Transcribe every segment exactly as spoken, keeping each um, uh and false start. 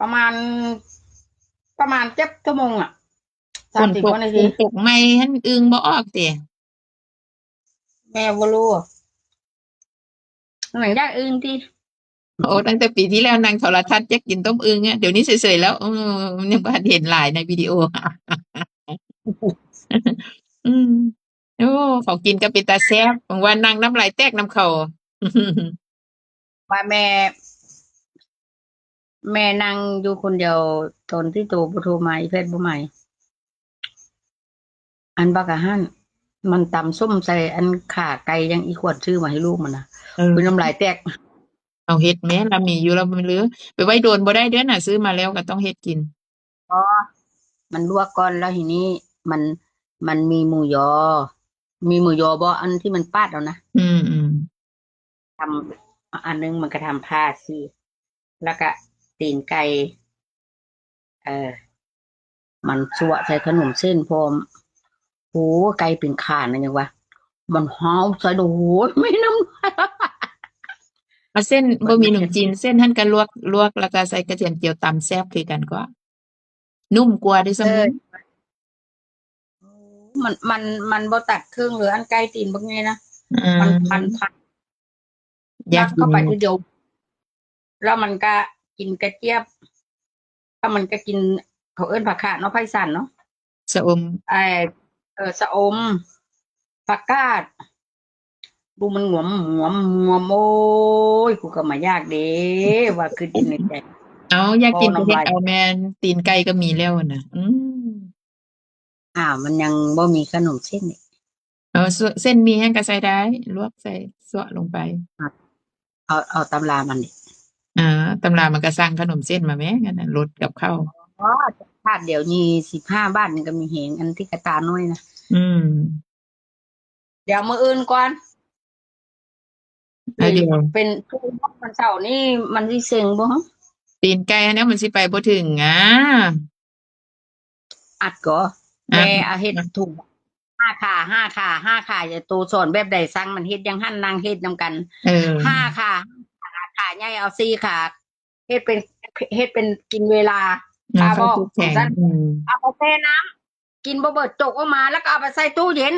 ประมาณ ประมาณเจ็ดชั่วโมงอะ ฝนตก สามสิบกว่านาที ฝนตกใหม่หั่นอึ่งบ่ออกติ แม่บ่รู้อะ หนังย่างอึ่งติ โอ้ ตั้งแต่ปีที่แล้วนั่งโทรทัศน์อยากกินต้มอึ่งอะ เดี๋ยวนี้เฉยๆแล้ว เออ มันยังบ่ทันเห็นหลายในวิดีโอ อืม โอ้ ของกินก็เป็นตาแซ่บ บางวันนั่งน้ำลายแตกนำเขา ว่าแม่ แม่นั่งอยู่คนเดียว ตอนที่โตบ่โทรมา อีแพทย์บ่มา อันบักอาหาร มันตำส้มใส่อันขาไก่ยังอีขวดซื้อมาให้ลูกมันนะ เออ คือน้ำลายแตก เอาเฮ็ดแหม ละมีอยู่ ละมีเหลือ ไปไว้โดนบ่ได้เด้อน่ะ ซื้อมาแล้วก็ต้องเฮ็ดกิน อ๋อ มันลวกก่อน แล้วทีนี้มัน มันมีหมูยอ มีหมูยอบ่ อันที่มันปาดเอานะ อืม อืม ทำ อันนึงมันก็ทำผ้าสิ แล้วก็ตีนไก่ เออ มันสั่วใส่ขนมเส้นพร้อม โอ้ ไก่เป็นขานะยังวะ มันหาวใส่ โอ้ย ไม่น้ำ เอาเส้น บ่มีหนมจีน เส้นหั่นก็ลวก ลวกแล้วก็ใส่กระเทียมเจียวตำแซ่บคือกันกว่า นุ่มกว่าด้วยซ้ำ เออ มัน มัน มันบ่ตัดครึ่งเลย อันไก่ตีนบักไงนะ อืม มันพันพัน อยาก ยัดเข้าไป กิน ทีเดียว แล้วมันก็กินกระเจี๊ยบ แล้วมันก็กิน เขาเอิ้นผักขาดเนาะ ไพศาลเนาะ สะอม ไอ้ เออ สะอม ผักกาด ดูมันงวม งวม งวม โอ้ย กูก็มาอยากเด้ ว่าคือกินในใจ เอา อยากกิน ก็เฮ็ด น้ำลาย เอาแม่น ตีนไก่ก็มีแล้วนะ อืม อ้าว มันยังบ่มีขนมเส้นนี่ เอา เส้น เส้นมีหยังก็ใส่ได้ ลวกใส่ สั่วลงไป อ่ะ เอา เอาตำรามันนี่ อ่า ตำรามันก็สั่งขนมเส้นมาแหม งั้นน่ะ ลดกับข้าว อ๋อ ขาดเดี๋ยวนี้ สิบห้าบาทนี่ก็มีแฮง อันที่กระตาน้อยนะ อืม เดี๋ยวมื้ออื่นก่อน เอาเดี๋ยว เป็น วันเสาร์นี่มันสิเซ็งบ่ ตีนไก่อันนี้มันสิไปบ่ถึงอ่ะ อัดก่อ อ่ะ แม่เอาเฮ็ด อ่ะ ถูก ห้าขา ห้าขา ห้าขา อย่าโตสอนแบบใดสั่งมันเฮ็ดอย่างหั่น นั่งเฮ็ดนำกัน เออ ห้าขา ขาใหญ่เอาสี่ขา เฮ็ดเป็น เฮ็ดเป็นกินเวลา อืม ป้าบอก เข้าตู้แข็ง จั่งซั้น อืม เอาไปแช่น้ำ กินบ่เบิดจกออกมา แล้วก็เอาไปใส่ตู้เย็น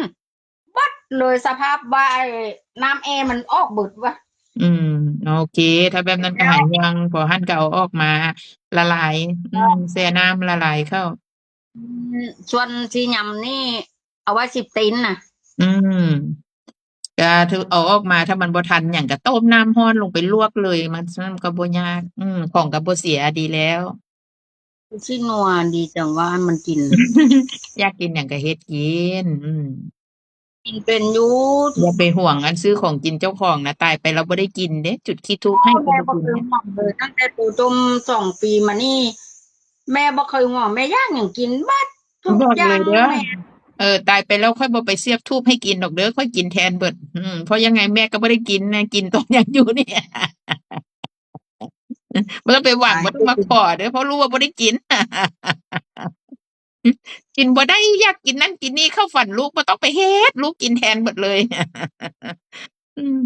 เบิดเลย สภาพว่าไอ้น้ำแอร์มันออกเบิดวะ อืม โอเค ถ้าแบบนั้นก็หายห่วง พอหั่นก็เอาออกมาละลาย อืม แช่น้ำละลายเข้า อืม ส่วนสิยำนี่ เอาไว้สิบตีนน่ะ อืม ก็ถือเอาออกมา ถ้ามันบ่ทันหยังก็ต้มน้ำร้อนลงไปลวกเลย มัน มันก็บ่ยาก อืม ของก็บ่เสีย ดีแล้ว คือสินัวดีจังว่ามันกิน อยากกินหยังก็เฮ็ดกิน อืม กินเป็นอยู่ อย่าไปห่วงอันซื้อของกินเจ้าของนะ ตายไปแล้วบ่ได้กินเด้ จุดขี้ธูปให้ก็ แม่ บ่ บ่ กิน เคยห่วงเลย ตั้งแต่โตจนสองปีมานี่ แม่บ่เคยห่วง แม่อยากหยังกินเบิดทุก บอก อย่าง เลยเด้อ แม่ เออ ตายไปแล้วค่อยบ่ไปเสียบธูปให้กินดอกเด้อ ค่อยกินแทนเบิด อืม เพราะยังไงแม่ก็บ่ได้กินนะ กินตอนยังอยู่นี่ บ่ต้องไปหวัง บ่ต้องมาขอเด้อ เพราะรู้ว่าบ่ได้กิน กินบ่ได้ อยากกินนั่นกินนี่ เข้าฝันลูก บ่ต้องไปเฮ็ด ลูกกินแทนเบิดเลย อืม